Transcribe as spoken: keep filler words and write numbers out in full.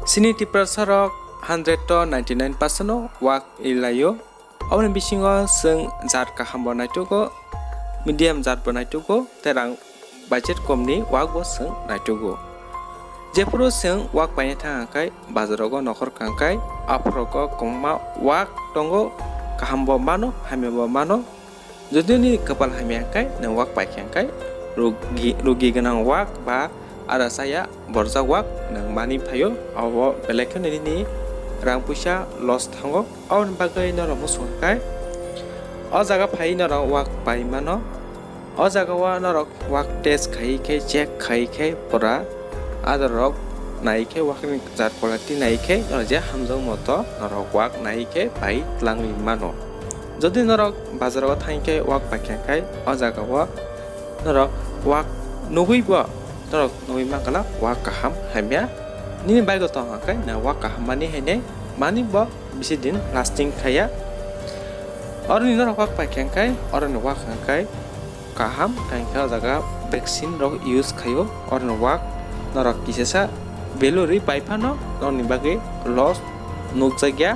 Chini Tiprasa rok hundred to ninety nine percent o wak ri laio. Aboni bisingo chwng jat kaham bo naitugo, medium jat bo naitugo, tei rang budget komni wak bo chwng naitugo. Jephuru chwng wak paina thang hwnkhe, bazar rogo nokhor kangkhai, aphorogo kwbangma wak tongo, kaham bo mano, hamya bo mano. Jodi nini kwpal hamya hwnkhe, nwng wak paikha hwnkhe, rugi, rugi gwnang wak ba ada chaya borjak wak nwng mani phaio, abo belai kheno nini rang puisa loss thango. Aboni bagwi norok muchung hwnkhe, o jaga phai norok wak pai mano. O jaga o norok wak test khai khe, check khai khe pura ador rok nai khe, wak ni jat quality nai khe norok je hamjak moto norok wak nai khe pai twlangwi mano. Jodi norok bazar o thang khe wak paikha khai, o jaga o norok wak nugwi bo norok nugwi mankha wak kaham hamya. Nini bike o tong hwnkhe na wak kaham mani haine mani bo bisi din lasting khaiya. Oroni norok wak paikha khai, oroni wak hwnkhe kaham, tei hwnkhe o jaga vaccine rok use khaio. Oroni wak norok kisasa value ri pai phano norokni bagwi loss nukjakya.